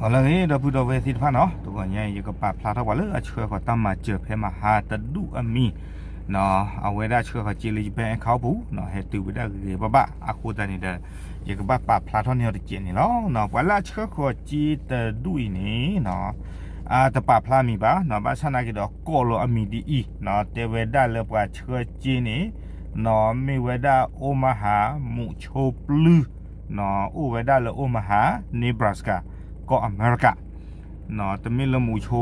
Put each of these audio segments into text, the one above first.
အိၣ်လၢအဂ့ၤ ဒီပုၢ်ဒီဝဲၢ်သ့ၣ်တဖၣ်နီၤ, တဂီၤညါအံၤ ယကပာ်ဖျါထီၣ်ပှၤလၢအဆှၢဃီၤတၢ်မၤစၢၤဖဲမဟါတဒူၣ်အမံၤ, အဝဲဒၣ်ဆှၢဃီၤစ့လၢ Japan Air Cargo ပူၤနီၤ, ဟဲတုၤဝဲဒၣ်ဂ့ၤဂ့ၤဘၣ်ဘၣ်, အဃိသတးန့ၣ်ဒီး ယကဘၣ်ပာ်ဖျါထီၣ်န့ၢ်အီၤတစဲးန့ၣ်လီၤ. ပှၤလၢအဆှၢဃီၤစ့တဒူၣ်အံၤန့ၣ် တပာ်ဖျါမံၤဘၣ်နီၤ, ဘၣ်ဆၣ်နာ်က့ဒီး ကိးလီၤအမံၤဒ်အံၤနီၤ, တဲဝဲဒၣ်လၢပှၤဆှၢစ့န့ၣ်နီၤ, မ့ၢ်ဝဲဒၣ် Omaha မူးဆိပျုၢ်နီၤ, အိၣ်ဝဲဒၣ်လၢ Omaha Nebraska ကီၢ်အမဲရကၤနီၤ, တမ့ၢ်လၢမူးဆိ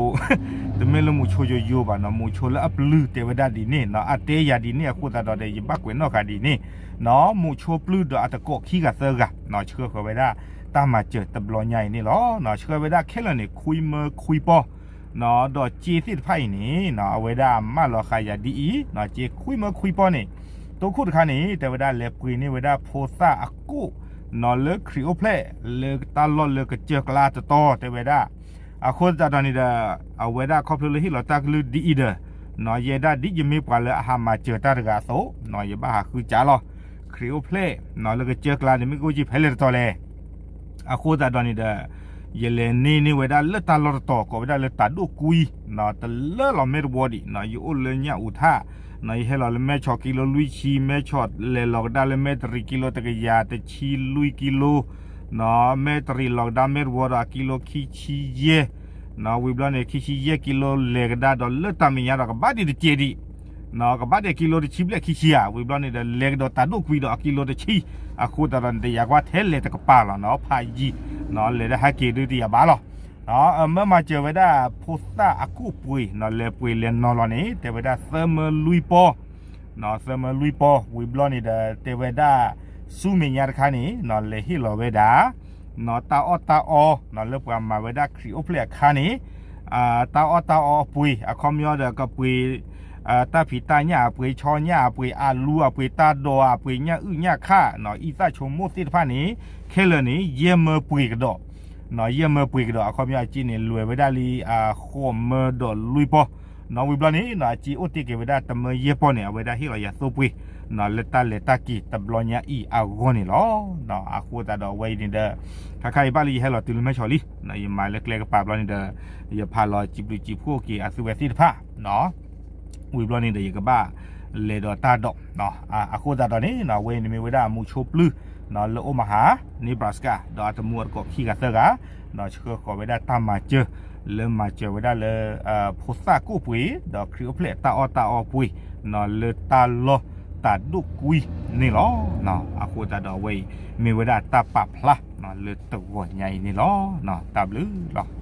တမ့ၢ်လၢမူးဆိယိယိဘၣ်နီၤ, မူးဆိလၢအပျုၢ်တဲဝဲဒၣ်ဒ်န့ၣ်နီၤ, အတဲယၤဒ်န့ၣ် အဃိသတးဒီး ယဘၣ်ကွဲးနီၣ်ဃာ်ဒ်န့ၣ်နီၤ, မူးဆိပျုၢ်ဒီးအတကိးခံဂၤသၢဂၤနီၤ, ဆှၢဃီၤဝဲဒၣ်တၢ်မၤစၢၤတဘျီညါအံၤန့ၣ်လီၤ. ဆှၢဝဲဒၣ်ခဲလၢာ်န့ၣ် ခွံမၢခွံပီၢ်နီၤ, ဒီးစ့သ့ၣ်တဖၣ်အံၤန့ၣ်နီၤ, အဝဲဒၣ်မၢလီၤဃာ်ယၤဒ်အံၤနီၤ, စ့ခွံမၢခွံပီၢ်န့ၣ် တိခိၣ်တခါန့ၣ် တဲဝဲဒၣ်လဲၤပှ့ၤန့ၢ်ဝဲဒၣ်ဖိသၣ်အကိၣ်နီၤ, လၢခရံာ်အိၣ်ဖျဲၣ် လၢတၢ်လီၢ်လၢကစၢၢ်ကျါတတီၤတဲဝဲဒၣ်, အဃိသတးဒီးန့ၣ်ဒီး အဝဲဒၣ်ခီဖျိလၢဟ့ၣ်လီၤတၢ်ကလုၢ်ဒ်အံၤဒီးနီၤ, ယဲဒၣ်ဒ်ယမ့ၢ်ပှၤလၢအဟးမၤစၢၤတၢ်တဂၤအသိးနီၤ, ယဘၣ်ဟးဃုစးလီၤ ခရံာ်အိၣ်ဖျဲၣ်နီၤ, လၢကစၢၢ်ကျါန့ၣ် မ့ၢ်ကအိၣ်က့ၤဖဲလဲၣ်တတီၤလဲၣ် အဃိသတးဒီးန့ၣ်ဒီး ယလဲၤန့ၢ်န့ၢ်ဝဲဒၣ်လၢတၢ်လီၢ်တတီၤ ကိးဝဲဒၣ်လၢတၢ်ဒိၣ်ကွံနီၤ, တလၢလီၤမဲၢ်တဝီဒံးနီၤ, ယအိၣ်လၢညၣ်အူထၣ်နီၤ, ယဟဲလီၤလၢမဲၢ်ဆီးကံလိလွံၢ်ဆံ, မဲၢ်ဆီးလဲၤလီၤကဒါလၢမဲၢ်တရံးကံလိတကယၤတဆံလွံၢ်ကံလိနီၤ, မဲၢ်တရံးလီၤကဒါမဲၢ်တဝီဒီးအကံလိခံဆံယဲၢ်နီၤ, ဝံၤဘျီန့ၣ် ခံဆံယဲၢ်ကံလိလဲၤကဒါဒီးလၢတၢ်မဲာ်ညါဒီးကဘၣ်ဒံးတစဲးဒံး နီၤ, ကဘၣ်ဒံးကံလိတဆံဘျဲၣ်ခံဆံဧါ, ဝံၤဘျီန့ၣ်ဒီး လဲၤကဒီးတၢ်ဒိၣ်ကွံဒီးအကံလိတဆံ, အဃိသတးဒီးန့ၣ် တယာ်ကွၢ်ထဲလဲၤတကပၤလီၤနီၤ, ဖးယံၤနီၤ, လဲၤဒၣ်ဟဲက့ၤဒုးတယာ်ဘၣ်လီၤ. မၢမၤစၢၤဝဲဒၣ်ဖိသၣ်အကိၣ်ပှ့ၤနီၤ, လဲၤပှ့ၤလဲၤနီၤလီၤန့ၣ် တဲဝဲဒၣ်သၢမၢလွံၢ်ပီၢ်နီၤ, သၢမၢလွံၢ်ပီၢ်, ဝံၤဘျီန့ၣ်ဒီး တဲဝဲဒၣ်ဆူမဲာ်ညါတခါန့ၣ်နီၤ, လဲၤဟ့ၣ်လီၤဝဲဒၣ်နီၤ, တၢ်အီၣ်တၢ်အီနီၤ, လၢပှၤမၤဝဲဒၣ်ခရံာ်အိၣ်ဖျဲၣ်အခါန့ၣ် တၢ်အီၣ်တၢ်အီအပှ့ၤ, အခီပညီဒီးကပှ့ၤ တၢ်ဖံးတၢ်ညၣ်အပှ့ၤ, ဆီညၣ်အပှ့ၤ, အလူအပှ့ၤ, တၢ်ဒိးအပှ့ၤ, ညၣ်အုၣ်ညၣ်ခၣ်နီၤ, အံသၣ်ဆိကမိၣ်သ့ၣ်တဖၣ်န့ၣ် ခဲလၢာ်န့ၣ် ယဲၢ်မၢပှ့ၤကဒီးနီၤ, ယဲၢ်မၢပှ့ၤကဒီး, အခီပညီအစ့န့ၣ် လဲၤဝဲဒၣ်လံ ဃိးမၢဒီးလွံၢ်ပီၢ်နီၤ, ဝံၤဘျီန့ၣ်နီၤ, အစ့အိၣ်တ့ၢ်က့ၤဝဲဒၣ်တမၢယဲၢ်ပီၢ်န့ၣ် အဝဲဒၣ်ဟ့ၣ်လီၤယၤသိပှ့ၤနီၤ, လၢတၢ်လဲၤတၢ်က့ၤတဘျီညါအံၤအဂီၢ်န့ၣ်လီၤ. အဃိသတးဒီးအဝဲအံၤန့ၣ်ဒီး ခါခါအံၤဘၣ်လၢယဟဲလီၤတုၤလၢမဲၢ်ဆီးလံ ယမၤလၢကျဲကပၤဘျီန့ၣ်ဒီး ယဖးလီၤစံးဘျုးစံးဖှိၣ်က့ၤအသုဝဲသ့ၣ်တဖၣ်နီၤ, ဝံၤဘျီန့ၣ်ဒီးယကဘၣ်လဲၤဒီးတၢ်ဒီးနီၤ, အဃိသတးဒီးန့ၣ်နီၤ, အဝဲအံၤန့ၣ်မ့ၢ်ဝဲဒၣ်မူးဆိပျုၢ်နီၤ, လၢ Omaha Nebraska ဒီးအတမူအတကိးခံဂၤသၢဂၤနီၤ, ဆှၢဃီၤဝဲဒၣ်တၢ်မၤစၢၤ လၢမၤစၢၤဝဲဒၣ်လၢ ဖိသၣ်ကိၣ်ပှ့ၤ ဒီးခရံာ်အိၣ်ဖျဲၣ်တၢ်အီၣ်တၢ်အီပှ့ၤနီၤ, လၢတၢ်လီၢ်တၢ်ဒိၣ်ကွံန့ၣ်လီၤ. အဃိသတးဒီးအဝဲအံၤ မ့ၢ်ဝဲဒၣ်တၢ်ပာ်ဖျါနီၤ, လၢတဂီၤညါအံၤန့ၣ်လီၤ. တၢ်ဘျုးလီၤ.